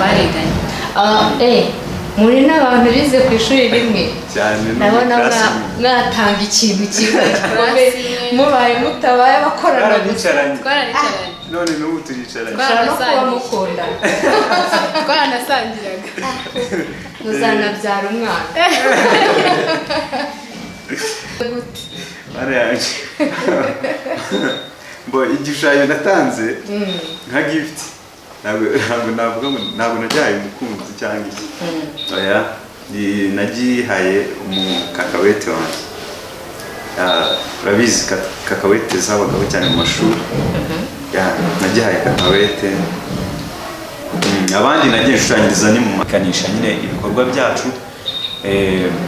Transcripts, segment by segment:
Twariganye. Ah, muri n'abantu bize ku ishuri rimwe. Cyane, no muri Ndabona class imwe. mwatanga ikintu cyiza gikomeye. Class imwe. Mubaye mutabaye abakorana gusa. Twaranicaranye. Twaranicaranye. None n'ubu turicaranye. Mushobora no kuba mukundana. Twaranasangiraga. Muzanabyara umwana. Gute? Mana yanjye! Mbo igishushanyo natanze nka gift, ntabwo navuga ngo ntabwo nagihaye umukunzi cyangwa iki, oya, nagihaye umukakawete wanjye. Ah, urabizi kakawete zabagaho cyane mu mashuri. Ya, nagihaye kakawete. Abandi nagiye nshushanyiriza ni mu makanisha nyine ibikorwa byacu,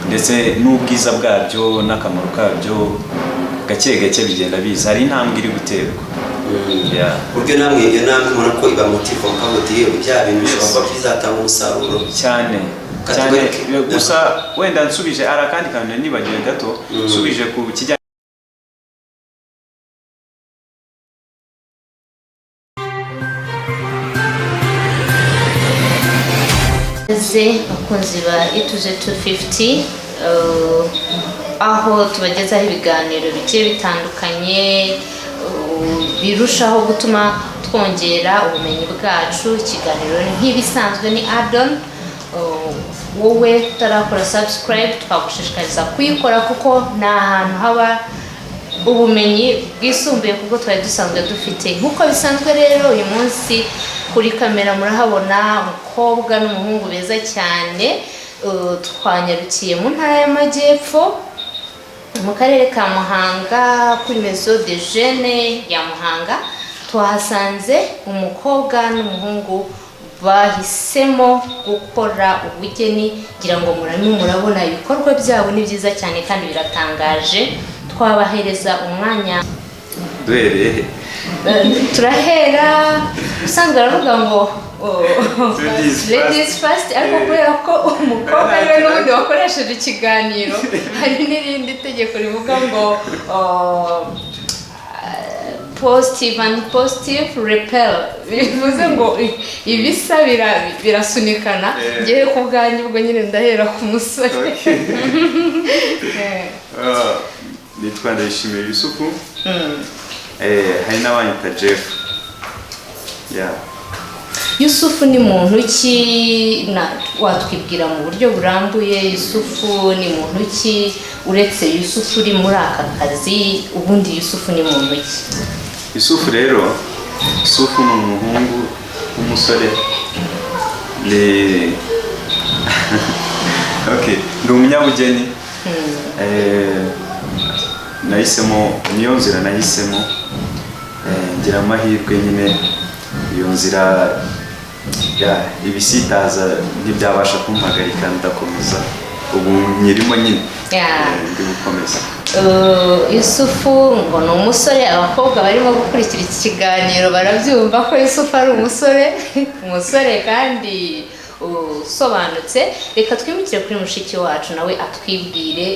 ndetse n'ubwiza bwabyo n'akamaro kabyo, gake gake bigenda biza, hari intambwe iri guterwa. Yeah. Buryo namwe iyo ntambwe mubona ko iba motiva, mukavuga uti: "Yewe, bya bintu bishobora kuba bizatanga umusaruro." Cyane cyane. Katugaruke. Gusa wenda nsubije, hari akandi kantu nari nibagiwe gato, nsubije ku kijyanye Ikaze bakunzi ba Ituze 250, aho tubagezaho ibiganiro bigiye bitandukanye, birushaho gutuma twongera ubumenyi bwacu. Ikiganiro nk'ibisanzwe ni Adon. Wowe utarakora subscribe, twagushishikariza kuyikora kuko ni ahantu haba ubumenyi bwisumbuye kubwo twari dusanzwe dufite. Nk'uko bisanzwe rero, uyu munsi kuri kamera murahabona umukobwa n'umuhungu beza cyane. Twanyarukiye mu Ntara y'Amajyepfo, mu Karere ka Muhanga, kuri Maison de Jeunes ya Muhanga. Twahasanze umukobwa n'umuhungu bahisemo gukora ubugeni. Ngira ngo muramo murabona ibikorwa byabo, ni byiza cyane kandi biratangaje. Twabahereza umwanya. Duhereye he? Turahera usanzwe baravuga ngo, oh, Ladies first. Ladies first, ariko kubera ko umukobwa ariwe n'ubundi wakoresheje ikiganiro, hari n'irindi tegeko rivuga ngo, oh, positive and positive repel, bivuze ngo ibisa birasunikana. Ngewe ku bwanjye ubwo nyine ndahera ku musore. Okay. Ah, nitwa Ndayishimiye Yusufu. Hari n'abanyita Jeff, yeah. Yusufu ni muntu ki? Na watwibwira mu buryo burambuye, Yusufu ni muntu ki? Uretse Yusufu uri muri aka kazi, ubundi Yusufu ni muntu ki? Yusufu rero, Yusufu ni umuhungu w'umusore, ni okay, ndi umunyabugeni. Nahisemo, niyo nzira nahisemo. Ngira amahirwe nyine, iyo nzira ya ibisitaza ntibyabasha kumpagarika, ndakomeza, ubu nyirimo nyine. Ndi gukomeza. Yusufu ngo ni umusore. Abakobwa barimo gukurikira iki kiganiro barabyumva ko Yusufu ari umusore, umusore kandi usobanutse. Reka twimukire kuri mushiki wacu, nawe atwibwire,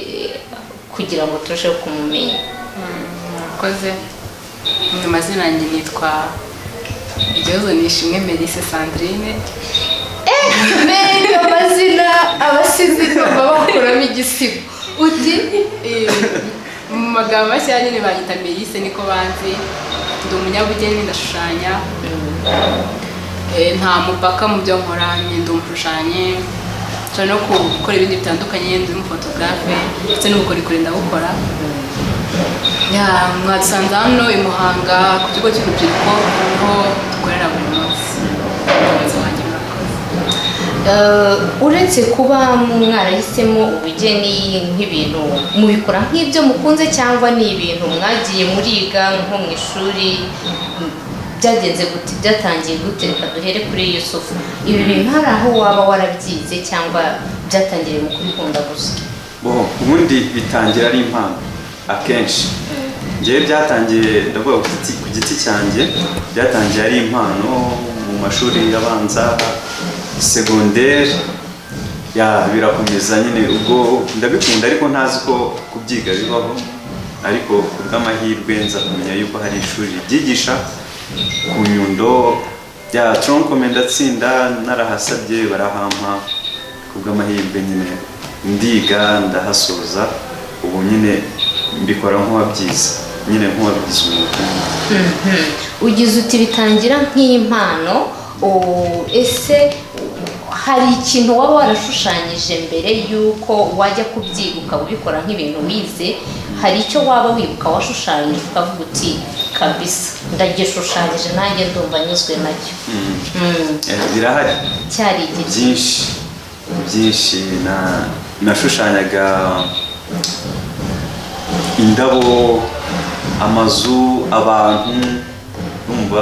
kugira ngo turusheho kumumenya. Murakoze. Mu mazina yanjye nitwa Igihozo Nishimwe Melise Sandrine. Mbega amazina! Abasizi ndumva bakuramo igisigo uti. Mu magambo mashya nyine banyita Melise, niko banzi. Ndi umunyabugeni, ndashushanya. Nta mupaka mu byo nkora nyine, ndi umushushanyi, nshobora no gukora ibindi bitandukanye, ndi umufotogarafe ndetse n'ubukorikori ndabukora. Ya, mwadusanze hano i Muhanga ku kigo cy'urubyiruko, niho dukorera buri munsi. Umuyobozi wanjye, murakoze. Uretse kuba mwarahisemo ubugeni nk'ibintu mubikora nk'ibyo mukunze, cyangwa ni ibintu mwagiye muriga nko mu ishuri, byagenze gute? Byatangiye gute? Reka duhere kuri Yusufu. Ibi bintu hari aho waba warabyize cyangwa byatangiriye mu kubikunda gusa? Bo, ubundi bitangira ari impano akenshi. Ngewe byatangiye, ndavuga ku giti cyanjye, byatangiye ari impano mu mashuri abanza, segonderi, ya, birakomeza nyine. Ubwo ndabikunda ariko ntazi ko kubyiga bibaho, ariko ku bw'amahirwe nza kumenya yuko hari ishuri ribyigisha ku Nyundo. Ya tronc commun ndatsinda, narahasabye barahampa kubw'amahirwe nyine, ndiga ndahasoza. Ubu nyine mbikora nk'uwabyize nyine, nk'uwabigize umwuga. Ugize uti bitangira nk'impano. Ese hari ikintu waba warashushanyije mbere y'uko wajya kubyiga, ukaba ubikora nk'ibintu wize? Hari icyo waba wibuka washushanyije ukavuga uti: "Kabisa ndagishushanyije, nanjye ndumva nyuzwe nacyo"? Birahari. Cyari igiki? Byinshi byinshi. Nashushanyaga indabo, amazu, abantu, numva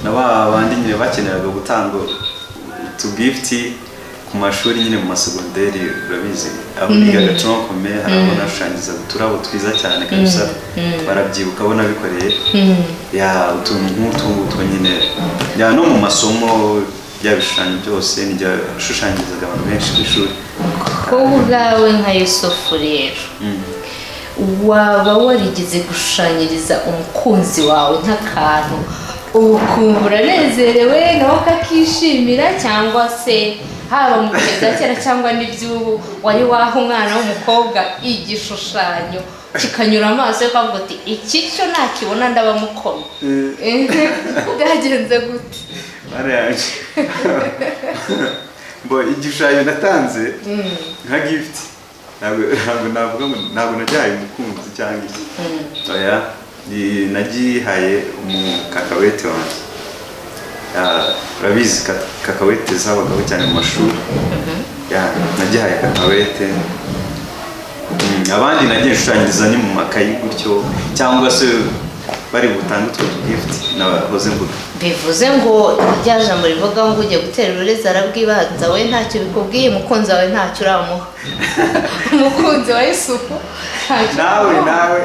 na ba bandi nyine bakeneraga gutanga utugift ku mashuri nyine, mu masegonderi, urabizi aho nigaga tronc commun, hari abo nashushanyizaga uturabo twiza cyane kabisa, barabyibuka abo nabikoreye. Ya, utuntu nk'utu ngutwo nyine, ya, no mu masomo, bya bishushanyo byose nijya shushanyirizaga abantu benshi ku ishuri. Wowe ubwawe nka Yusufu rero, waba warigeze gushushanyiriza umukunzi wawe nk'akantu, ukumva uranezerewe nawe akakishimira, cyangwa se haba mu bihe bya kera cyangwa n'iby'ubu, wari waha umwana w'umukobwa igishushanyo kikanyura amaso ye, ukavuga uti: "Iki cyo nakibona ndaba mukoma"? Byagenze gute? Mana yanjye! Bo, igishushanyo natanze nka gift, ntabwo navuga ngo ntabwo nagihaye umukunzi cyangwa iki, oya, nagihaye umukakawete wanjye. Ya, urabizi kakawete zabagaho cyane mu mashuri. Ya, nagihaye kakawete. Abandi nagiye nshushanyiriza ni mu makayi gutyo, cyangwa se bari butange utwo gift nahoze mvuga. Bivuze ngo rya jambo rivuga ngo ujya gutera ururezi arabwibanza, we ntacyo bikubwiye, umukunzi wawe ntacyo uramuha, umukunzi wa Yusufu ntacyo Nawe uramuha. Nawe.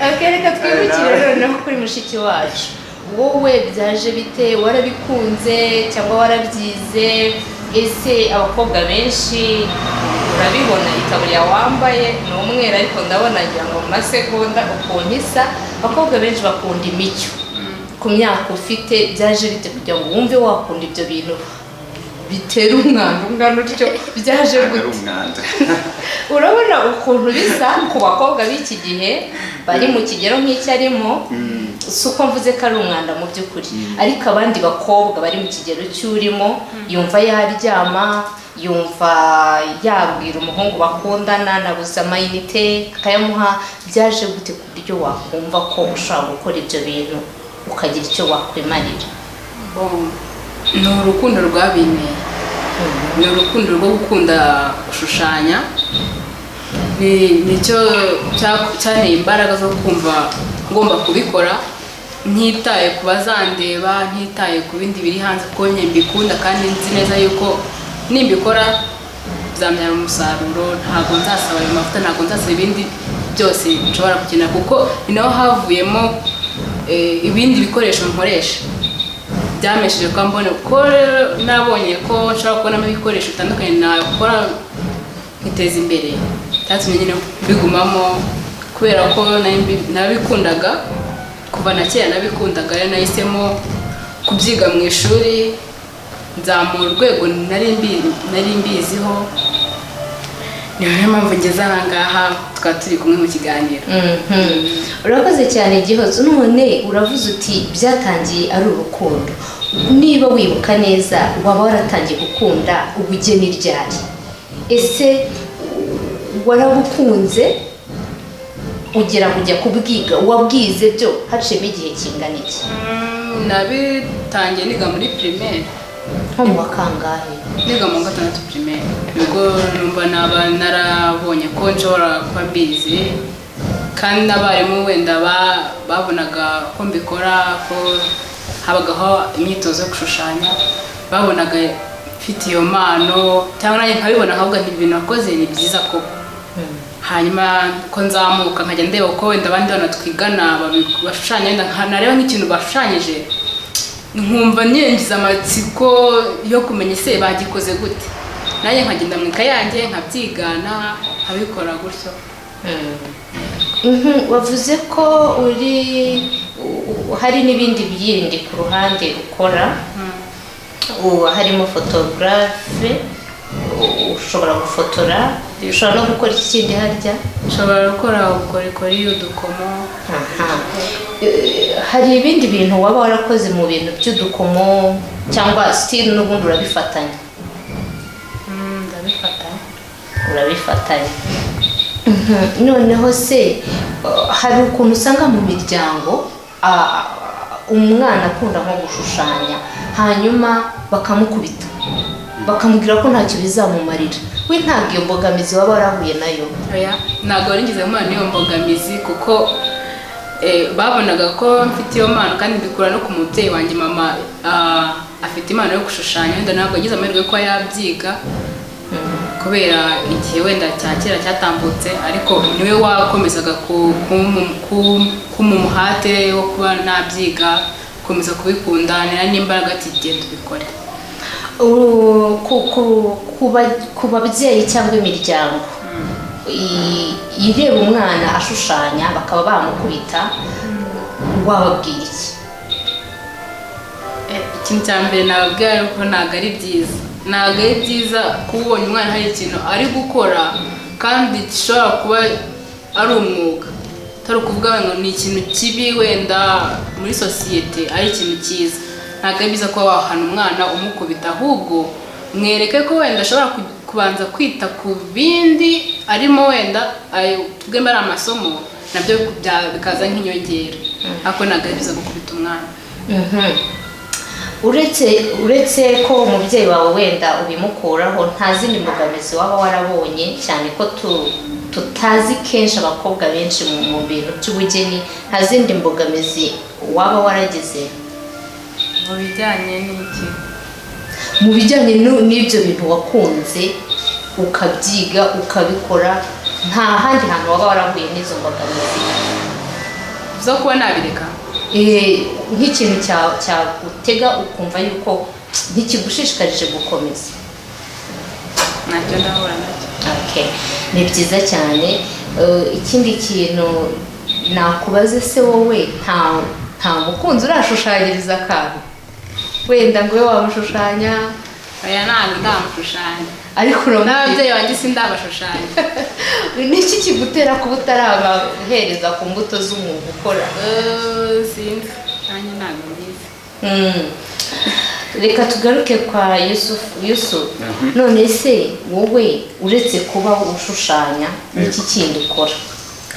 Ok, reka twibukire Nawe. noneho kuri mushiki wacu. Wowe byaje bite? Warabikunze cyangwa warabyize? Ese abakobwa benshi, urabibona itaburiya wambaye ni umweru, ariko ndabona ngira ngo mu masegonda ukuntu isa, abakobwa benshi bakunda imicyo. Ku myaka ufite, byaje bite kugira ngo wumve wakunda ibyo bintu bitera umwanda ungana utyo? Byaje Ari gute? umwanda. Urabona ukuntu bisa ku bakobwa b'iki gihe bari mu kigero nk'icyo arimo. Si uko mvuze ko ari umwanda mu by'ukuri, ariko abandi bakobwa bari mu kigero cy'urimo yumva yaryama, yumva yabwira umuhungu bakundana nabuze amayinite akayamuha. Byaje gute ku buryo wakumva ko ushobora gukora ibyo bintu ukagira icyo wakwimarira? Bon, ni urukundo rwabinteye, ni urukundo rwo gukunda gushushanya, ni nicyo cyanteye imbaraga zo kumva ngomba kubikora, ntitaye ku bazandeba, ntitaye ku bindi biri hanze, kuko njye mbikunda kandi nzi neza yuko nimbikora bizambyara umusaruro. Ntabwo nzasaba ayo mavuta, ntabwo nzasaba ibindi byose nshobora gukenera, kuko ni naho havuyemo ibindi bikoresho nkoresha byamesheje kuba mbona ko rero nabonye ko nshobora kubonamo ibikoresho bitandukanye nakora nkiteza imbere. Cyatumye nyine mbigumamo kubera ko narabikundaga kuva na kera, nabikundaga. Rero nahisemo kubyiga mu ishuri, nzamura urwego nari mbiziho. Niyo mpamvu ngeze aha ngaha, tukaba turi kumwe mu kiganiro. Urakoze cyane, Gihozo. None uravuze uti byatangiye ari urukundo. Niba wibuka neza, waba waratangiye gukunda ubugeni ryari? Ese warabukunze ugera kujya kubwiga, wabwize byo haciyemo igihe kingana iki? Nabitangiye niga muri primaire. Nko mu wa kangahe? Niga mu wa gatandatu primaire, nibwo numva naba narabonye ko nshobora kuba mbizi, kandi n'abarimu wenda babonaga ko mbikora, ko habagaho imyitozo yo gushushanya, babonaga mfite iyo mpano, cyangwa nanjye nkabibona nkavuga nti ibintu nakoze ni byiza koko. Hanyuma ko nzamuka nkajya ndeba uko wenda abandi bana twigana bashushanya, wenda nareba nk'ikintu bashushanyije nkumva nyengiza amatsiko yo kumenya ese bagikoze gute, nanjye nkagenda mu ikaye yanjye nkabyigana, nkabikora gutyo. Wavuze ko uri Hari n'ibindi bindi ku ruhande ukora, harimo photographe, ushobora gufotora, ushobora no gukora iki kindi harya? Nshobora gukora ubukorikori, udukomo. Aha. Hari ibindi bintu waba warakoze mu bintu by'udukomo, cyangwa still n'ubundi urabifatanya? Ndabifata. Urabifatanya. Noneho se hari ukuntu usanga mu miryango umwana akunda nko gushushanya, hanyuma bakamukubita, bakamubwira ko ntacyo bizamumarira? We ntabwo iyo mbogamizi waba warahuye nayo? Oya, ntabwo nigeze mpura n'iyo mbogamizi, kuko babonaga ko mfite iyo mpano, kandi mbikura no ku mubyeyi wanjye. Mama afite impano yo gushushanya. Wenda ntabwo yagize amahirwe yo kuba yabyiga kubera igihe wenda cya kera cyatambutse, ariko niwe wakomezaga kumpa umuhate wo kuba nabyiga, gukomeza kubikunda n'imbaraga ati: "Genda ubikore." Ku babyeyi cyangwa imiryango ireba umwana ashushanya bakaba bamukubita, wababwira iki? Ikintu cya mbere nababwira ni uko ntabwo ari byiza, ntabwo ari byiza kuba ubonye umwana hari ikintu ari gukora kandi gishobora kuba ari umwuga, atari ukuvuga ngo ni ikintu kibi wenda muri sosiyete ari ikintu cyiza. Ntabwo ari byiza kuba wahana umwana umukubita, ahubwo mwereke ko wenda ashobora kubanza kwita ku bindi arimo, wenda tuvuge ari amasomo, nabyo bikaza nk'inyongera, ariko ntabwo ari byiza gukubita umwana. Uretse ko umubyeyi wawe wenda ubimukuraho, nta zindi mbogamizi waba warabonye, cyane ko tutazi kenshi abakobwa benshi mu bintu by'ubugeni? Nta zindi mbogamizi waba waragize? Mu bijyanye n'iki? Mu bijyanye n'ibyo bintu wakunze, ukabyiga, ukabikora, nta handi hantu waba warahuye n'izo mbogamizi? Zo kuba nabireka? Nk'ikintu cyagutega ukumva yuko ntikigushishikarije gukomeza. Ntacyo ndahura nacyo. Okay. Ni byiza cyane. Ikindi kintu nakubaze se, wowe nta mukunzi urashushanyiriza akantu, wenda ngo ube wamushushanya? Oya, ntabwo ndamushushanya. Ariko uramufite? N'ababyeyi banjye sindabashushanya. Niki kigutera kuba utarabahereza ku mbuto z'umwuga ukora? Sinzi, nanjye ntabwo mbizi. Reka tugaruke kwa Yusuf. Yusuf, none se wowe uretse kuba ushushanya, niki kindi ukora?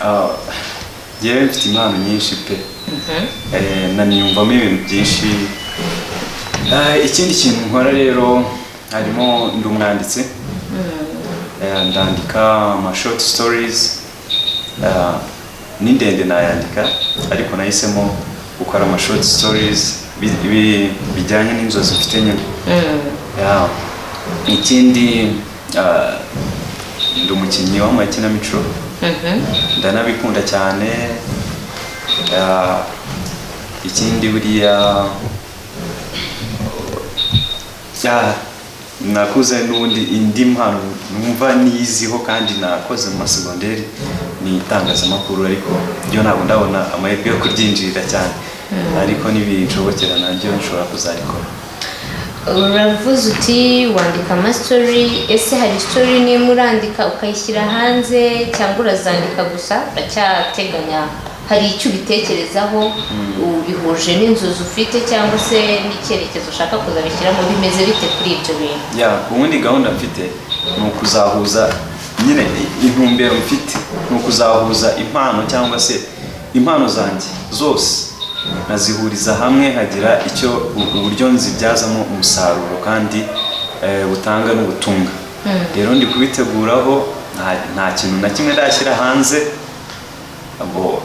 Ah, njyewe mfite impano nyinshi pe. Naniyumvamo ibintu byinshi. Ikindi kintu nkora rero harimo, ndi umwanditsi. Ndandika ama short stories, n'indende nayandika, ariko nahisemo gukora ama short stories bijyanye n'inzozi mfite nyine. Yeah. Ikindi, ndi umukinnyi w'amakinamico, ndanabikunda cyane. Ikindi buriya, nakuze n'ubundi indi mpano numva niyiziho kandi nakoze mu masegonderi ni itangazamakuru, ariko ryo ntabwo ndabona amahirwe yo kuryinjirira cyane, ariko nibinshobokera naryo nshobora kuzarikora. Uravuze uti wandika amastory. Ese hari story nimwe urandika ukayishyira hanze, cyangwa urazandika gusa, uracyateganya, hari icyo ubitekerezaho, ubihuje n'inzozi ufite cyangwa se n'icyerekezo ushaka kuzabishyiramo? Bimeze bite kuri ibyo bintu? Ya, ubundi gahunda mfite ni ukuzahuza nyine, intumbero mfite ni ukuzahuza impano cyangwa se impano zanjye zose nkazihuriza hamwe, nkagira icyo uburyo nzibyazamo umusaruro kandi butanga n'ubutunga. Rero ndi kubiteguraho, nta kintu na kimwe ndashyira hanze. Abo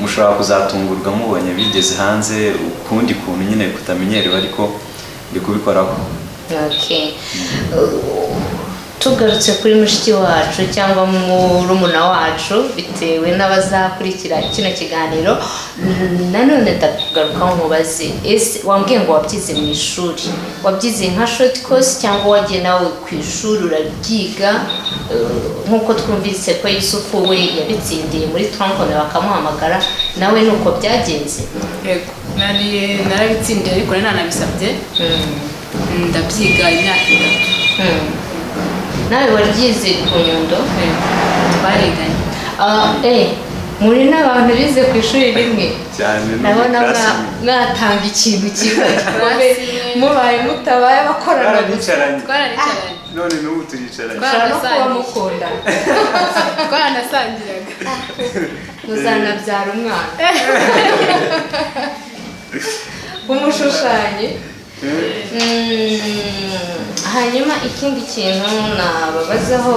mushobora kuzatungurwa mubonye bigeze hanze ukundi kuntu nyine kutamenyerewe, ariko ndi kubikoraho. Okay. Tugarutse kuri mushiki wacu cyangwa murumuna wacu, bitewe n'abazakurikira kino kiganiro, nanone ndagarukaho mubaze: ese wambwiye ngo wabyize mu ishuri, wabyize nka short course cyangwa wagiye nawe ku ishuri urabyiga? Nk'uko twumvise ko Yusufu we yabitsindiye muri tronc commun bakamuhamagara, nawe ni uko byagenze? Yego, nari narabitsindiye, ariko nari nanabisabye, ndabyiga imyaka 3. Nawe waryize ku Nyundo? Yego, twariganye. Ah, muri n'abantu bize ku ishuri rimwe. Cyane, no muri Ndabona class imwe. Mwatanga ikintu cyiza gikomeye Class imwe. mubaye mutabaye abakorana gusa. Twaranicaranye. Twaranicaranye. None n'ubu turicaranye. Mushobora no kuba mukundana. Twaranasangiraga. Muzanabyara umwana umushushanyi. Hanyuma ikindi kintu nababazaho,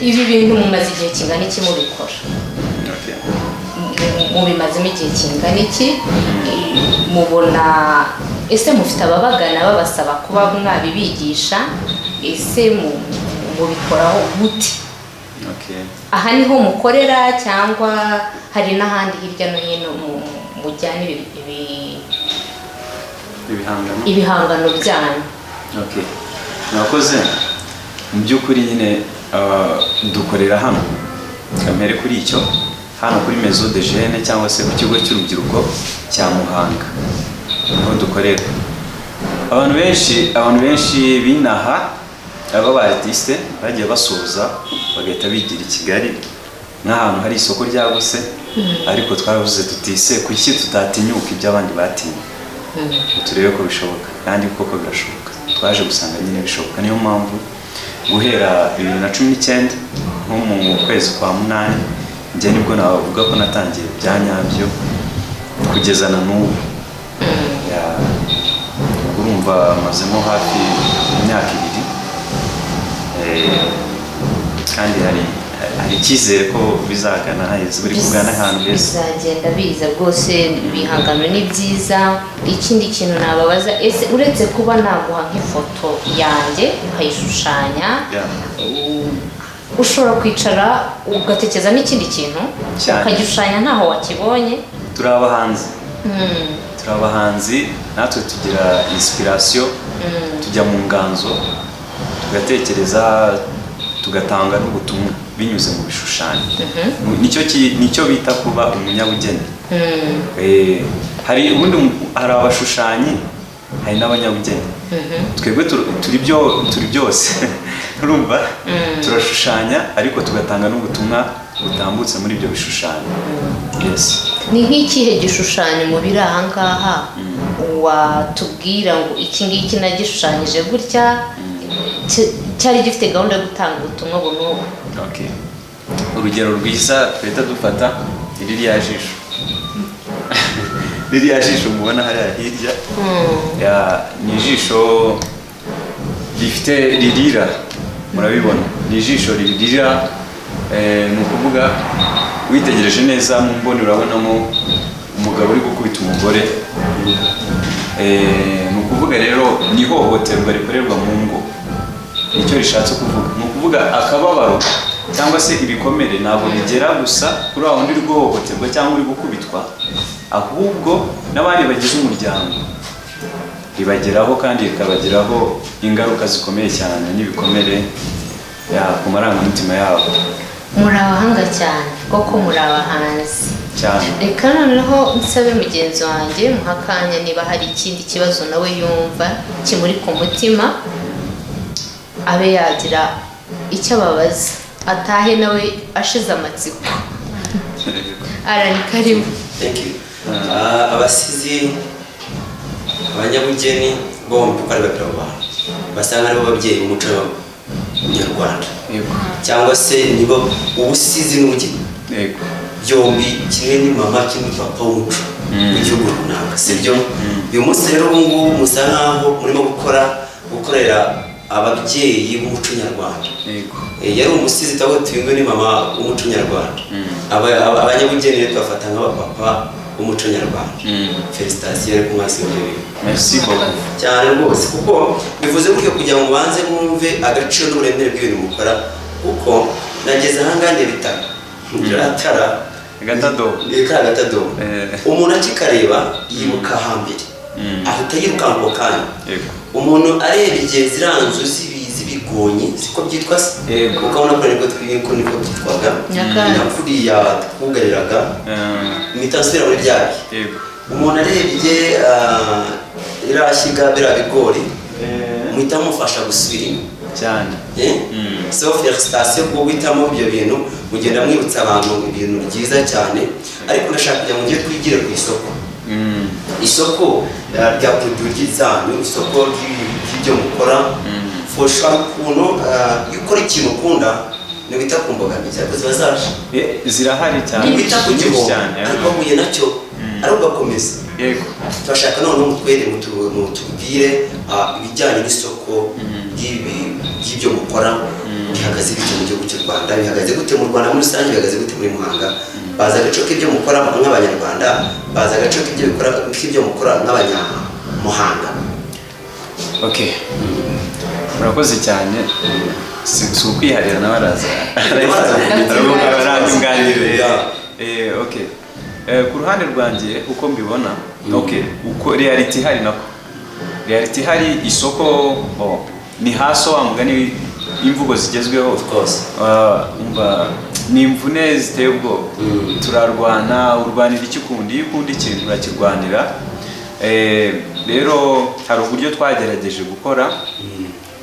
ibi bintu mumaze igihe kingana iki mubikora? Okay. Mubimazemo igihe kingana iki? Mubona ese mufite ababagana babasaba kuba mwabibigisha? Ese mubikoraho gute? Okay. Aha niho mukorera cyangwa hari n'ahandi hirya no hino mujyana Ibihangano. ibihangano byanyu? Okay. Mwakoze. Mu by'ukuri nyine, dukorera hano. Kamere kuri icyo, hano kuri Maison de Jeunes cyangwa se ku kigo cy'urubyiruko cya Muhanga. Niho dukorera. Abantu benshi binaha aba ba artiste bagiye basoza bagahita bigira i Kigali nk'ahantu hari isoko ryagutse, ariko twaravuze tuti: "Se kuki tutatinyuka ibyo abandi batinye, ngo turebe ko bishoboka?" Kandi koko birashoboka. Twaje gusanga nyine bishoboka. Niyo mpamvu guhera 2019, nko mu kwezi kwa munani, njye nibwo navuga ko natangiye bya nyabyo kugeza na n'ubu. Ya, ubwo urumva mazemo hafi imyaka 2. Kandi hari icyizere ko bizagana heza, buri kugana ahantu heza. Bizagenda biza rwose, ibihangano ni byiza. Ikindi kintu nababaza, ese uretse kuba naguha nk'ifoto yanjye ukayishushanya, ushobora kwicara ugatekereza n'ikindi kintu Cyane. ukagishushanya ntaho wakibonye? Turi abahanzi, turi abahanzi natwe tugira inspiration, tujya mu nganzo, tugatekereza, tugatanga n'ubutumwa binyuze mu bishushanyo. Nicyo bita kuba umunyabugeni. Hari ubundi hari abashushanyi, hari n'abanyabugeni. Twebwe turi byose. Urumva, turashushanya ariko tugatanga n'ubutumwa butambutse muri ibyo bishushanyo, yes. Ni nk'ikihe gishushanyo mu biri aha ngaha watubwira ngo iki ngiki nagishushanyije gutya, cyari gifite gahunda yo gutanga ubutumwa ubu n'ubu? Okay. Urugero rwiza twahita dufata ni ririya jisho, ririya jisho mubona hariya hirya. Ya, ni ijisho rifite ririra, murabibona, ni ijisho ririra. Ni ukuvuga witegereje neza mu mboni urabonamo umugabo uri gukubita umugore. Ni ukuvuga rero ni ihohoterwa rikorerwa mu ngo, nicyo rishatse kuvuga. Ni ukuvuga akababaro cyangwa se ibikomere ntabwo bigera gusa kuri wa wundi uri guhohoterwa cyangwa uri gukubitwa, ahubwo n'abandi bagize umuryango ribageraho, kandi rikabagiraho ingaruka zikomeye cyane n'ibikomere ya, ku marangamutima yabo. Muri abahanga cyane koko, muri abahanzi. Cyane. Reka noneho nsabe mugenzi wanjye muha akanya, niba hari ikindi kibazo nawe yumva kimuri ku mutima, abe yagira icyo ababaza, atahe nawe ashize amatsiko. Arani, karibu. Thank you. Abasizi, abanyabugeni bombi uko ari babiri, abo bantu basa nk'aribo babyeyi b'umuco nyarwanda, cyangwa se nibo ubusizi n'ubugeni byombi, kimwe ni mama, kimwe ni papa w'umuco w'igihugu runaka, sibyo? Uyu munsi rero, ubu ngubu musa nkaho murimo gukorera ababyeyi b'umuco nyarwanda. Yari umusizi cyangwa tuyumve ni mama w'umuco nyarwanda. Abanyabugeni rero tubafata nk'abapapa. w'umuco nyarwanda. Félicitations ariko mwese ibyo bintu. Merci beaucoup. Cyane rwose, kuko bivuze gutyo kugira ngo mubanze mwumve agaciro n'uburemere bw'ibintu mukora, kuko nageze ahangaha ndeba itara, itara. Agatadobo. Kariya gatadobo. Umuntu akikareba yibuka hambere, ahita yirukanka ako kanya. Umuntu areba igihe ziriya nzu z'ibigonyi, siko byitwa se? Yego. Ukabona ko niko ko niko byitwaga. Nyakatsi. Na kuriya twugariraga, mpita nsubira muri bya bihe. Umuntu arebye iriya shyiga, biriya bigori, muhita mufasha gusubira inyuma. Cyane. Eh? So félicitations kuba guhitamo ibyo bintu, mugenda mwibutsa abantu ibintu byiza cyane. Ariko ndashaka kugira ngo mujye twigire ku isoko, isoko rya produit zanyu, isoko ry'ibyo mukora. For sure, ukuntu iyo ukora ikintu ukunda ntiwita ku mbogamizi, ariko ziba zaje. Zirahari cyane. Ntiwita ku Nyinshi gihombo, cyane. ariko wahuye nacyo, ariko ugakomeza. Turashaka noneho mutwere, mutubwire ibijyanye n'isoko ry'ibyo mukora bihagaze bite mu gihugu cy'u Rwanda, bihagaze gute mu Rwanda muri rusange, bihagaze gute muri Muhanga. Bazi agaciro k'ibyo mukora nk'Abanyarwanda, bazi agaciro k'ibyo mukora nk'Abanyamuhanga. Okay, murakoze cyane. Si ukwiharira, nawe araza aranyunganire. Okay. Ku ruhande rwanjye uko mbibona, okay, uko reality ihari, nako reality ihari, isoko, oh, ni hasi wa mugani imvugo zigezweho. Of course. Umva, ni imvune ziteye ubwoba. Turarwana, urwanira icyo ukunda. Iyo ukunda ikintu urakirwanira. Rero hari uburyo twagerageje gukora,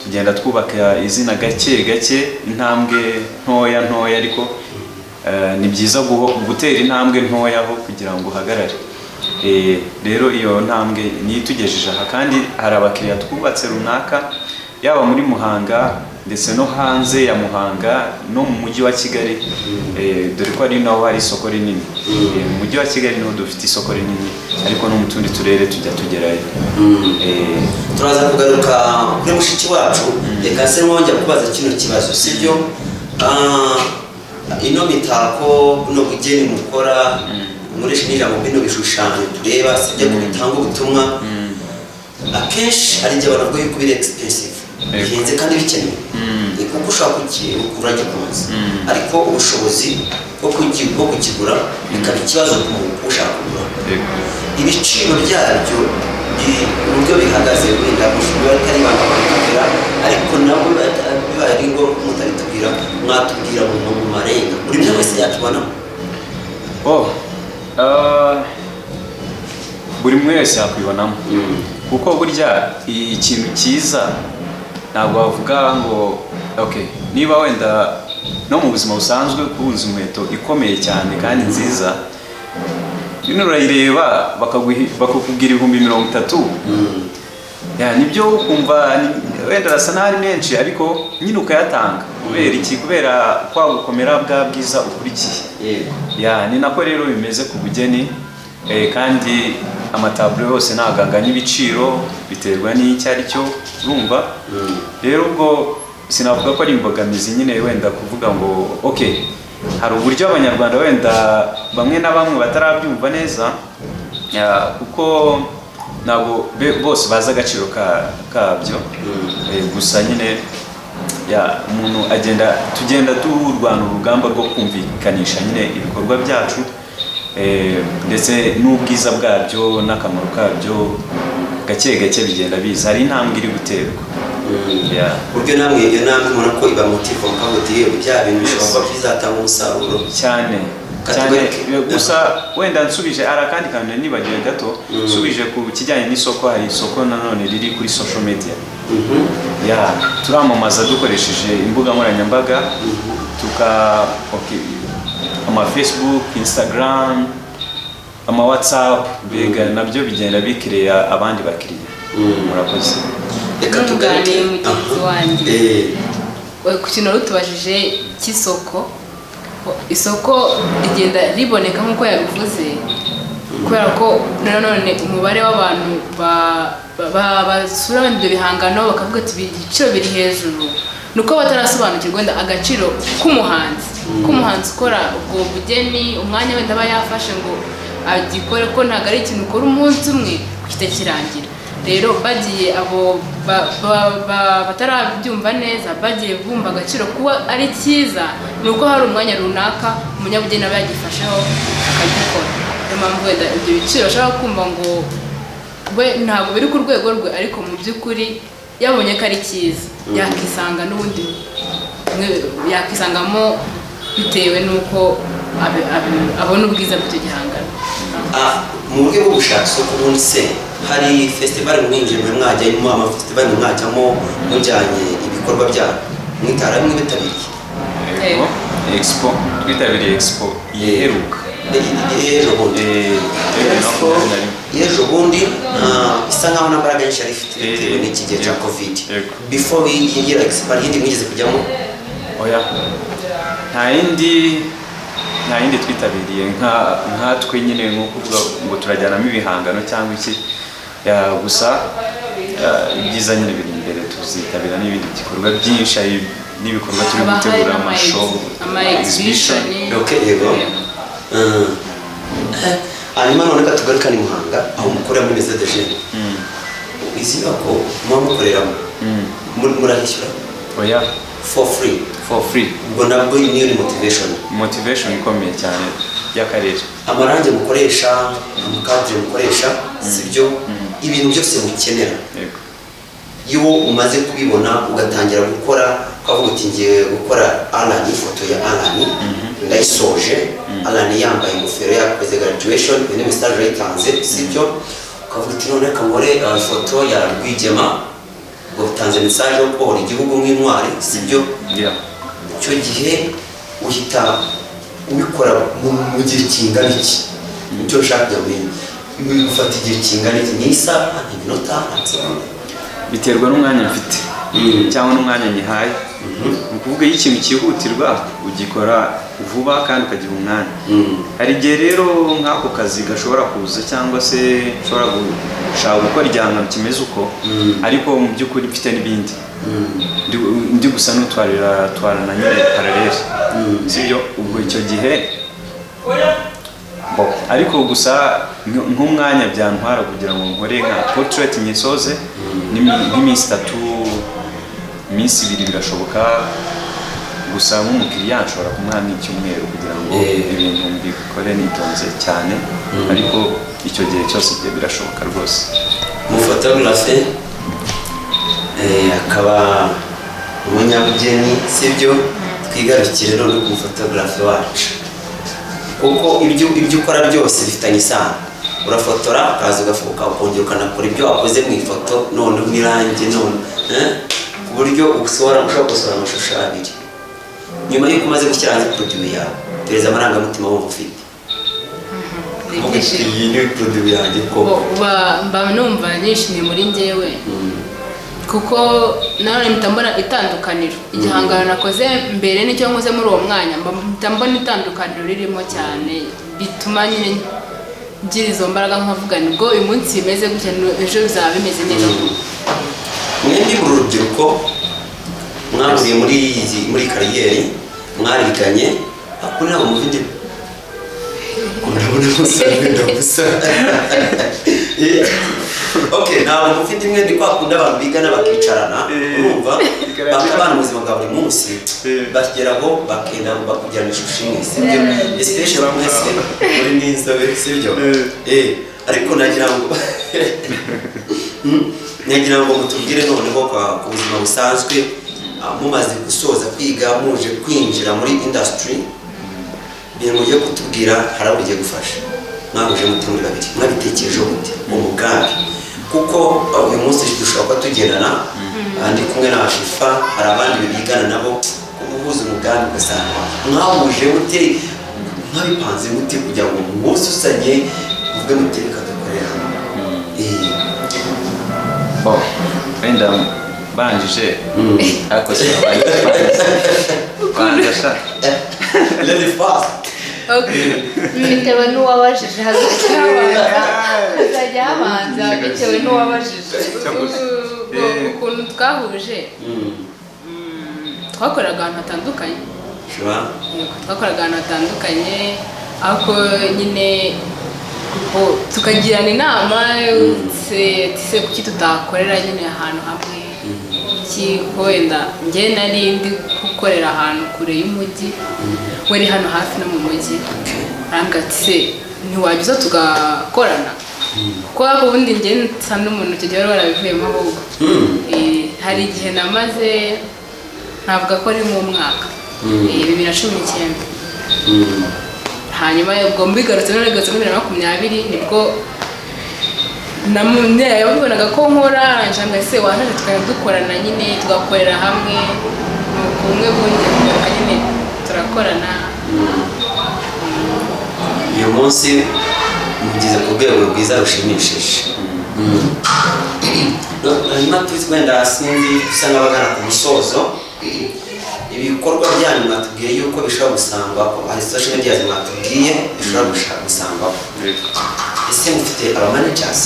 tugenda twubaka izina gake gake, intambwe ntoya ntoya, ariko ni byiza gutera intambwe ntoya aho kugira ngo uhagarare. Rero iyo ntambwe niyo itugejeje aha, kandi hari abakiriya twubatse runaka, yaba muri Muhanga ndetse no hanze ya Muhanga no mu mujyi wa Kigali, dore ko ari naho hari isoko rinini. Mu mujyi wa Kigali niho dufite isoko rinini, ariko no mu tundi turere tujya tugerayo. Turaza kugaruka kuri mushiki wacu. Reka se mwongera kubaza kino kibazo, sibyo? Ino mitako, buno bugeni mukora, nkoresha n'ijambo bino bishushanyo tureba, sibyo, ko bitanga ubutumwa, akenshi hari igihe abantu bavuga yuko biri expensive, bihenze kandi bikenewe. Ni kuko ushobora kugura gikunze, ariko ubushobozi bwo kukigura bikaba ikibazo ku muntu ushaka kugura. Ibiciro byabyo uburyo bihagaze, wenda mushobora atari ibanga bakabwira, ariko nabo bibaye ari ngombwa ko mutabitubwira, mwatubwira mu marenga buri umwe wese yakibonamo. Oh, buri umwe wese yakwibonamo, kuko burya ikintu cyiza ntabwo wavuga ngo okay. Niba wenda no mu buzima busanzwe kubunza inkweto ikomeye cyane kandi nziza, bino urayireba bakakubwira 30,000, ya nibyo, ukumva wenda arasa n'aho ari menshi, ariko nyine ukayatanga. Kubera iki? Kubera kwa gukomera bwa bwiza ukurikiye. Ya, ni nako rero bimeze ku bugeni. Kandi amataburo yose ntabwo anganya ibiciro, biterwa n'icyo ari cyo, urumva. Rero ubwo sinavuga ko ari imbogamizi nyine wenda kuvuga ngo okay, hari uburyo Abanyarwanda wenda bamwe na bamwe batarabyumva neza, ya, kuko ntabwo bose bazi agaciro kabyo. Gusa nyine ya umuntu agenda, tugenda turwana urugamba rwo kumvikanisha nyine ibikorwa byacu, ndetse n'ubwiza bwabyo n'akamaro kabyo. Gake gake bigenda biza, hari intambwe iri guterwa. Yeah. Buryo namwe iyo ntambwe mubona ko iba motiva, mukavuga uti yewe, bya bintu bishobora kuba bizatanga umusaruro. Cyane cyane. Katugaruke. Gusa wenda nsubije, hari akandi kantu nari nibagiwe gato. Nsubije ku kijyanye n'isoko, hari isoko nanone riri kuri social media. Ya, turamamaza dukoresheje imbuga nkoranyambaga, tuka okay, ama Facebook, Instagram, ama WhatsApp, mbega nabyo bigenda bikiriya abandi bakiriya. Murakoze. Reka tugaruke. Nunganiye mugenzi wanjye. Ku kintu wari utubajije cy'isoko, isoko rigenda riboneka nk'uko yabivuze, kubera ko nanone umubare w'abantu basura wenda ibyo bihangano bakavuga ati ibiciro biri hejuru, ni uko batarasobanukirwa wenda agaciro k'umuhanzi ukora ubwo bugeni, umwanya wenda aba yafashe ngo Agikore, ko ntabwo ari ikintu ukora umunsi umwe gihita kirangira. Rero bagiye abo batarabyumva neza, bagiye bumva agaciro kuba ari cyiza, ni uko hari umwanya runaka umunyabugeni aba yagifasheho akagikora. Niyo mpamvu wenda ibyo biciro ashobora kumva ngo we ntabwo biri ku rwego rwe, ariko mu by'ukuri yabonye ko ari cyiza, yakisanga n'ubundi yakisangamo bitewe n'uko abona ubwiza bw'icyo gihangano. Mu buryo bwo gushaka isoko, ubundi se hari festival mwinjiye muri mwajyamo, amafestival mwajyamo mujyanye ibikorwa byanyu, mwitara mwibitabiriye? Yego, expo, twitabiriye expo iheruka. Ejo bundi? 2021. Ejo bundi, isa nkaho nta mbaraga nyinshi yari ifite bitewe n'iki gihe cya COVID. Before yigira expo, hari iyindi mwigeze kujyamo? Oya, nta yindi twitabiriye nkatwe nyine, nko kuvuga ngo turajyanamo ibihangano cyangwa iki. Ya, gusa ibyiza nyine biri imbere, tuzitabira n'ibindi bikorwa byinshi, hari n'ibikorwa turi Haba hari gutegura, n'ama amashow, ama exhibition. Okay, yego. Hanyuma none reka tugarukane i Muhanga aho mukorera muri Maison de Jeunes. Izi nyubako muba mukoreramo, murahishyura? Oya. For free? For free. Ubwo nabwo niyo ni motivation. Motivation ikomeye cyane y'akarere. Amarangi mukoresha, amakadire mukoresha, sibyo, ibintu byose mukenera, iyo umaze kubibona ugatangira gukora, ukavuga uti ngiye gukora Alan, ifoto ya Alan ndayisoje, Alan yambaye ingofero, yakoze graduation, iyo ni message yayitanze, sibyo? Ukavuga uti none reka nkore ifoto ya Rwigema, ngo utanze message yo kubohora igihugu nk'intwari, sibyo? Yeah. Icyo gihe uhita ubikora mu gihe kingana iki? Icyo nshaka kujya kumenya, bigufata igihe kingana iki? Ni isaha, ni iminota, ni amasegonda? Biterwa n'umwanya mfite cyangwa n'umwanya nyihaye. Ni ukuvuga iyo ikintu cyihutirwa ugikora vuba kandi ukagiha umwanya. Hari igihe rero nk'ako kazi gashobora kuza, cyangwa se nshobora gushaka gukora igihangano kimeze uko, ariko mu by'ukuri mfite n'ibindi ndi gusa n'utwarira twarana nyine parallèle, sibyo? Ubwo icyo gihe bo, ariko gusa nk'umwanya byantwara kugira ngo nkore nka portrait nyisoze nk'iminsi 3, iminsi 2 birashoboka. Gusa nk'umukiriya nshobora kumuha nk'icyumweru kugira ngo ibintu mbikore nitonze cyane, ariko icyo gihe cyose ibyo birashoboka rwose. Umufotogarafe akaba umunyabugeni, sibyo? Twigarukire none ku mufotogarafe wacu, kuko ibyo ukora byose bifitanye isano. Urafotora, ukaza ugafuka, ukongera ukanakora ibyo wakoze mu ifoto, none n'irangi, none ku buryo usohora, ushobora gusohora amashusho abiri. Nyuma y'uko umaze gushyira hanze produit yawe, pereza amarangamutima wumva ufite. Ni Uvuga uti, ibyishimo. Iyi ni produit yanjye koko. Mba numva nishimiye muri njyewe, kuko nanone mpita mbona itandukaniro igihangano nakoze mbere n'icyo nkoze muri uwo mwanya. Mpita mbona itandukaniro ririmo cyane, bituma nyine ngira izo mbaraga, nkavuga nibwo uyu munsi bimeze gutya, ejo bizaba bimeze neza. Mwembi muri urubyiruko, mwahuriye muri carrière, mwariganye, ariko ntabwo muva indimi. Ndabona musa, wenda gusa. Okay, ntabwo muva indimwe, ni kwa kundi abantu bigana bakicarana, urumva, bakabana mu buzima bwa buri munsi, bageraho bakenda bakugirana ishusho imwe, sibyo? Especially mwese muri n'inzobe, sibyo? Ariko nagira ngo mutubwire noneho ku buzima busanzwe, mumaze gusoza kwiga, muje kwinjira muri industry, ibintu mugiye kutubwira hari abo bigiye gufasha. Mwahuje mute muri babiri? Mwabitekerejeho mute umugambi? Kuko uyu munsi dushobora kuba tugendana, ndi kumwe na Shifa, hari abandi bigana nabo, guhuza umugambi ugasanga mwahuje mute, mwabipanze mute kugira ngo mwuzuzanye, muvuge muti reka dukorere hamwe? Bo, wenda banjije, ariko si banza sha. Lady first. Okay. Bitewe n'uwabajije, hazajya habanza bitewe n'uwabajije. Ukuntu twahuje, twakoraga ahantu hatandukanye. Sure. Yego, twakoraga ahantu hatandukanye, ariko nyine Bo, tukagirana inama se kuki tutakorera nyine ahantu hamwe, ki ko wenda njye nari ndi gukorera ahantu kure y'umujyi, we ari hano hafi no mu mujyi. Arambwira ati: "Se ntiwajya uza tugakorana?" Kuko ariko ubundi njye nsa n'umuntu icyo gihe wari warabivuyemo ahubwo. Hari igihe namaze, ntavuga ko ari nk'umwaka, 2019. Hanyuma ubwo mbigarutse, none bigarutse muri 2020, nibwo yabibonaga ko nkora, arangije se waje tukajya dukorana nyine, tugakorera hamwe. Nuko ubumwe bwongeye kugaruka nyine, turakorana. Uyu munsi mugeze ku rwego rwiza rushimishije. Hanyuma tuzi wenda, sinzi, dusa nk'abagana ku musozo. Ibikorwa byanyu mwatubwiye yuko bishobora gusangwa, hari social media mwatubwiye bishobora gusangwaho. Ese mufite aba managers?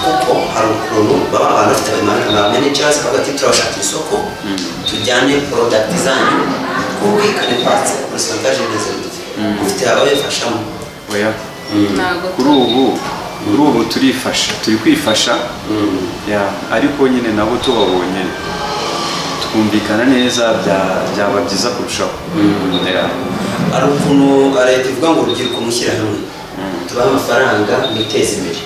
Kuko hari ukuntu baba abantu bafite aba managers bavuga ati: "Turabashakira isoko, tujyane product zanyu, twumvikane patse pourcentage neza gutya." Mufite ababifashamo? Oya. Ntabwo. Kuri ubu turifasha, turi kwifasha ya, ariko nyine nabo tubabonye twumvikana neza, byaba byiza kurushaho. Ya. Hari ukuntu leta ivuga ngo: "Urubyiruko mushyire hamwe, tubahe amafaranga mwiteze imbere,"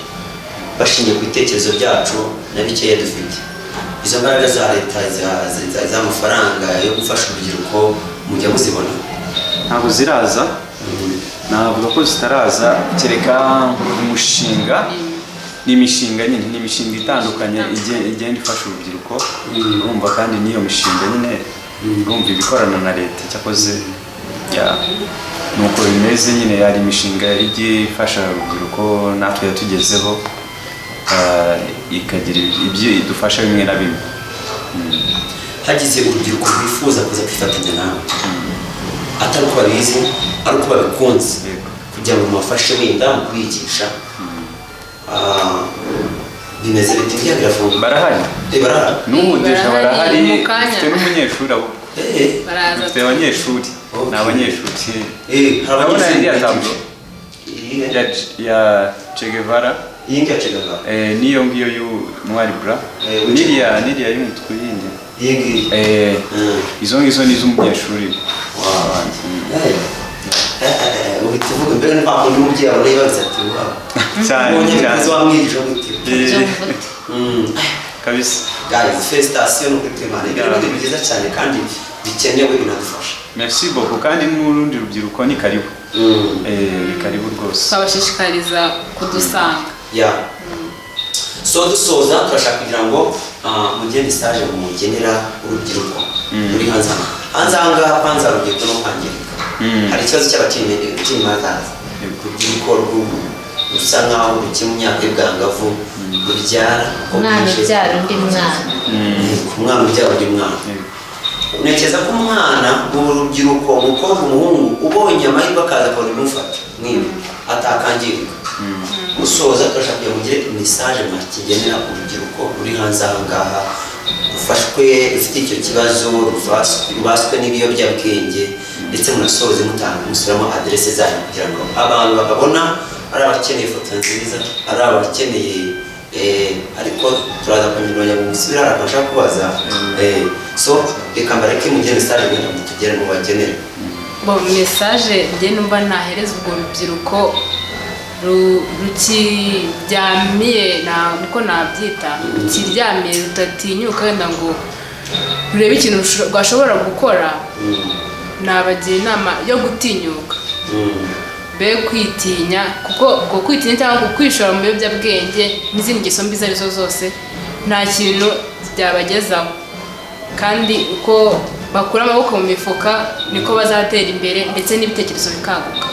bashingiye ku bitekerezo byacu na bikeya dufite. Izo mbaraga za leta z'amafaranga yo gufasha urubyiruko mujya muzibona? Ntabwo ziraza, navuga ko zitaraza, kereka umushinga, ni imishinga nyine, ni imishinga itandukanye igenda ifasha urubyiruko, urumva, kandi n'iyo mishinga nyine urumva ibikorana na leta. Cyakoze ya, nuko bimeze nyine, hari imishinga igiye ifasha urubyiruko natwe yatugezeho, ikagira ibyo idufasha bimwe na bimwe. Hagize urubyiruko rwifuza kuza kwifatanya nawe, atari uko babizi, ari uko babikunze, kugira ngo mubafashe wenda mu kubigisha, bimeze biti? Biriya birafunga. Barahari. Barahari. N'ubu déjà Barahari, barahari. mu kanya. Dufite n'umunyeshuri ahubwo. Baraza. Dufite abanyeshuri, ni abanyeshuri. Hari Urabona abanyeshuri iriya bigisha. tableau Iyihe? ya Che Guevara. Iyi ngiyi ya Che Guevara? N'iyo ngiyo y'Ntwari Bra, niriya y'umutuku yindi. Iyi ngiyi? Izo ngizo ni iz'umunyeshuri wanjye. Uhita uvuga mbere ni kwa kundi umubyeyi abona yibaza ati: "Wow." Cyane, Ubonye cyane. bikoze wamwigisha gute? Byumva ute? Kabisa. Guys, félicitations, ni ukuri kw'Imana. Ibyo ni ibintu byiza cyane kandi bikenewe, binadufasha. Merci beaucoup, kandi n'urundi rubyiruko ni karibu. Ni karibu rwose. Twabashishikariza kudusanga. Yeah. So dusoza, turashaka kugira ngo mugire message mugenera urubyiruko ruri hanze aha. Hanze aha ngaha kwanza urubyiruko no kwangirika. Hari ikibazo cy'aba teen mothers, urubyiruko rusa nkaho rukiri mu myaka y'ubwangavu rubyara uko Umwana bwije. ubyara undi mwana. Umwana ubyara undi mwana. Ntekereza ko umwana mu rubyiruko, umukobwa, umuhungu, ubonye amahirwe akaza akabona ibimufata nk'ibi, atakangirika. Gusoza, turashaka kugira ngo mugire message mwakigenera urubyiruko ruri hanze aha ngaha, rufashwe, rufite icyo kibazo, rubaswe n'ibiyobyabwenge, ndetse munasoze mutanga, musubiramo aderese zanyu kugira ngo abantu bababona, ari abakeneye ifoto nziza, ari abakeneye ariko turaza kunyuranya mu gusubira, hari akantu nshaka kubaza. So reka mbareke mugire message mwenda mutugere mu bagenere. Bo, message njye numva nahereza urwo rubyiruko rukiryamiye, niko nabyita, rukiryamiye, rudatinyuka wenda ngo rurebe ikintu rwashobora gukora, nabagira inama yo gutinyuka, be kwitinya, kuko ubwo kwitinya cyangwa kwishora mu biyobyabwenge n'izindi ngeso mbi izo ari zo zose nta kintu byabagezaho, kandi uko bakura amaboko mu mifuka niko bazatera imbere, ndetse n'ibitekerezo bikaguka.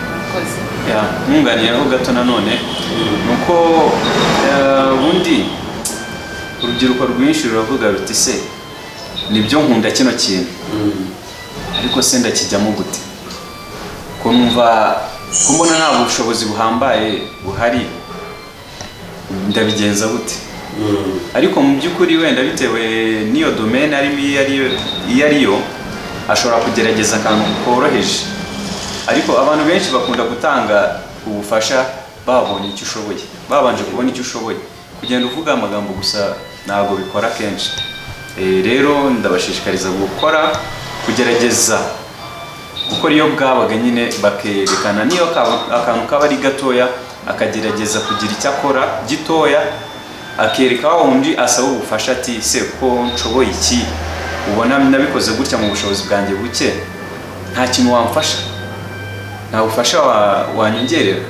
Murakoze. Ya, nkunganiyeho gato nanone, ni uko ubundi urubyiruko rwinshi ruravuga ruti: "Se nibyo, nkunda kino kintu, ariko se ndakijyamo gute, ko numva ko mbona nta bushobozi buhambaye buhari, ndabigenza gute?" Ariko mu by'ukuri wenda bitewe n'iyo domaine arimo iyo ariyo, ashobora kugerageza akantu koroheje. Ariko abantu benshi bakunda gutanga ubufasha. Babonye icyo ushoboye, babanje kubona icyo ushoboye. Kugenda uvuga amagambo gusa ntabwo bikora kenshi. Rero ndabashishikariza gukora, kugerageza gukora iyo bwabaga nyine, bakerekana niyo akantu kaba ari gatoya, akagerageza kugira icyo akora gitoya, akereka wa wundi asaba ubufasha ati: "Se ko nshoboye iki, ubona nabikoze gutya mu bushobozi bwanjye buke, nta kintu wamfasha, nta bufasha wanyongerera?"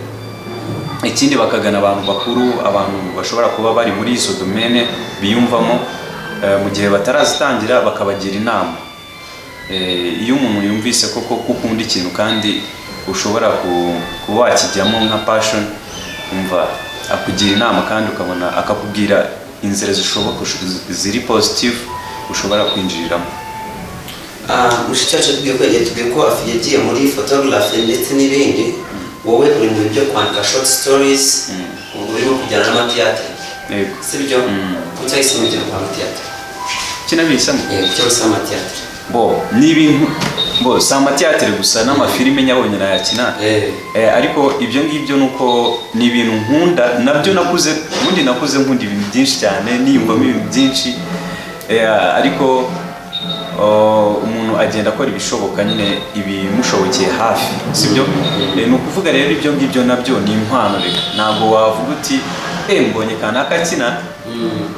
Ikindi, bakagana abantu bakuru, abantu bashobora kuba bari muri izo domaine biyumvamo, mu gihe batarazitangira bakabagira inama. Iyo umuntu yumvise koko ko ukunda ikintu kandi ushobora kuba wakijyamo nka passion, umva akugira inama kandi ukabona akakubwira inzira zishoboka ziri positive ushobora kwinjiriramo. Mushiki wacu yatubwiye ko yagiye muri photography ndetse n'ibindi. Wowe uri mu bintu byo kwandika short stories, ubwo urimo kujyana n'amatheatre. Yego. Sibyo? Kuki wahisemo ibyo amatheatre? Kinabihisemo? Yego, kuki wahisemo amatheatre? Bo ni ibintu bo si amatheatre gusa, n'amafilime nyabonye nayakina. Ariko ibyo ngibyo ni uko ni ibintu nkunda nabyo. Nakuze, ubundi nakuze nkunda ibintu byinshi cyane, niyumvamo ibintu byinshi. Ariko umuntu agenda akora ibishoboka nyine, ibimushobokeye hafi, sibyo? Ni ukuvuga rero ibyo ngibyo nabyo ni impano. Reka ntabwo wavuga uti: "Mbonye kanaka akina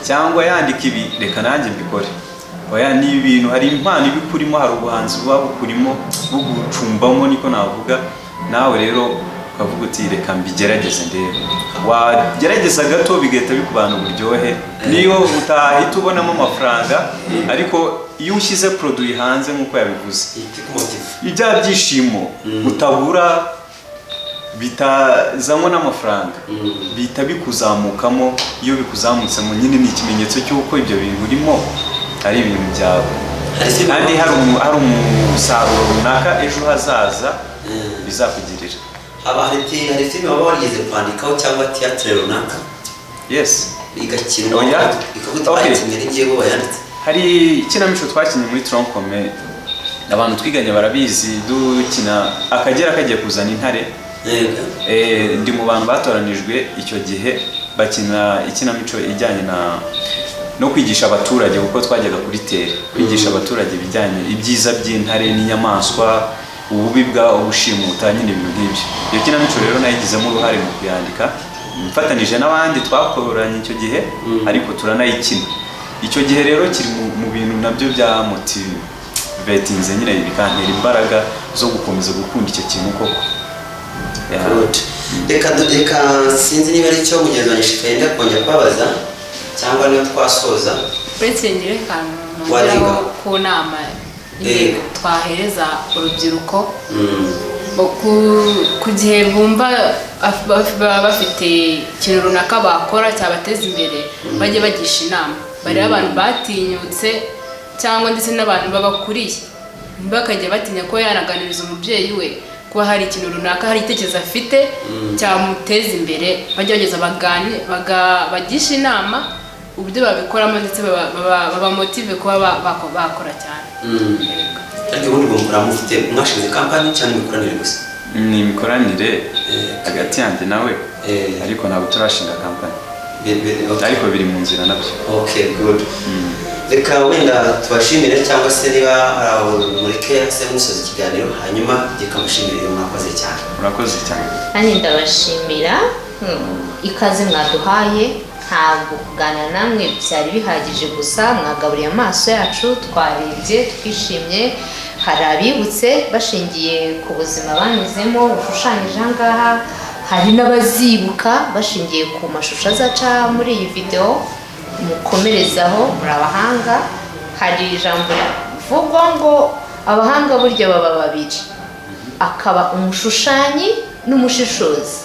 cyangwa yandika ibi, reka nanjye mbikore." Oya, ni ibintu, hari impano iba ikurimo, hari ubuhanzi buba bukurimo, bugucumbamo, niko navuga. Nawe rero ukavuga uti: "Reka mbigerageze ndebe." Wagerageza gato bigahita bikubana uburyohe, niyo utahita ubonamo amafaranga, ariko iyo ushyize produit hanze nk'uko yabivuze, Ihita ikumotiva. Ibya byishimo utabura bitazanwa n'amafaranga bihita bikuzamukamo. Iyo bikuzamutsemo nyine ni ikimenyetso cy'uko ibyo bintu urimo ari ibintu byawe Hari filime kandi hari umusaruro runaka ejo hazaza bizakugirira. Haba hari filime waba warigeze kwandikaho cyangwa théâtre runaka Yes. igakinwa, Oya. ikaguta, Okay. bayikinnye ari njyewe wayanditse? Hari ikinamico twakinnye muri tronc commun, abantu twiganye barabizi, dukina Akagera kagiye kuzana intare. Ndi mu bantu batoranijwe icyo gihe bakina ikinamico ijyanye na no kwigisha abaturage, kuko twajyaga kuri terrain kwigisha abaturage ibijyanye ibyiza by'intare n'inyamaswa, ububi bwa ubushimuta, nyine ibintu nk'ibyo. Iyo kinamico rero nayigizemo uruhare mu kuyandika mfatanije n'abandi twakoranye icyo gihe, ariko turanayikina. Icyo gihe rero kiri mu bintu nabyo bya motivatinze nyine, bikantera imbaraga zo gukomeza gukunda icyo kintu koko. Yeah. Good. Reka sinzi niba ari cyo mugenzi wanjye Shifa yenda kongera kubabaza cyangwa niba twasoza. Uretse ngire akantu Warenga. nongeraho ku nama nyine twahereza urubyiruko ku gihe bumva baba bafite ikintu runaka bakora cyabateza imbere, bajye bagisha inama, barebe abantu batinyutse cyangwa ndetse n'abantu babakuriye. Ntibakajya batinya kuba yanaganiriza umubyeyi we kuba hari ikintu runaka, hari igitekerezo afite cyamuteza imbere. Bajye bageza bagishe inama uburyo babikoramo, ndetse babamotive kuba bakora cyane. Ariko ubundi ngo mukora, mufite, mwashinze company cyangwa imikoranire gusa? Ni imikoranire hagati yanjye nawe, ariko ntabwo turashinga company. Okay. Ariko biri mu nzira nabyo. Okay, good. Reka wenda tubashimire, cyangwa se niba hari aho mureke se musoza ikiganiro, hanyuma gikamushimira iyo mwakoze cyane. Murakoze cyane. Nanjye ndabashimira ikaze mwaduhaye. Ntabwo kuganira namwe byari bihagije gusa, mwagaburiye amaso yacu, twarebye twishimye. Hari abibutse bashingiye ku buzima banyuzemo bushushanyije aha ngaha, hari n'abazibuka bashingiye ku mashusho azaca muri iyi videwo. Mukomerezaho, muri abahanga. Hari ijambo rivugwa ngo abahanga burya baba babiri, akaba umushushanyi n'umushishozi.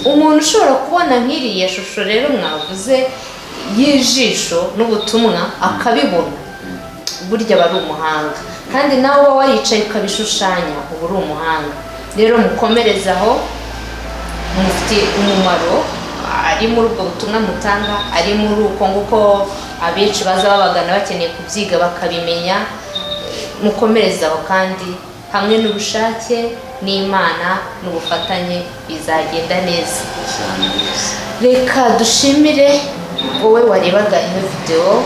Umuntu ushobora kubona nk'iriya shusho rero mwavuze y'ijisho n'ubutumwa akabibona, burya aba ari umuhanga. Kandi nawe uba waricaye ukabishushanya, uba uri umuhanga. Rero mukomereze aho, mufite umumaro ari muri ubwo butumwa mutanga, ari muri uko nguko abenshi baza babagana bakeneye kubyiga bakabimenya. Mukomereze aho kandi hamwe n'ubushake. n'Imana n'ubufatanye bizagenda neza. Cyane rwose. Reka dushimire wowe warebaga ino videwo,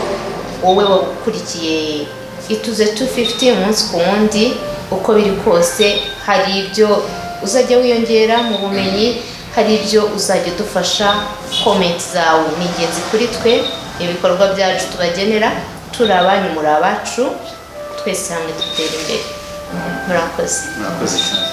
wowe wakurikiye Ituze 250 umunsi ku wundi. Uko biri kose hari ibyo uzajya wiyongera mu bumenyi, hari ibyo uzajya udufasha. Comment zawe ni ingenzi kuri twe, ibikorwa byacu tubagenera. Turi abanyu, muri abacu, twese hamwe dutera imbere. Murakoze. Murakoze cyane.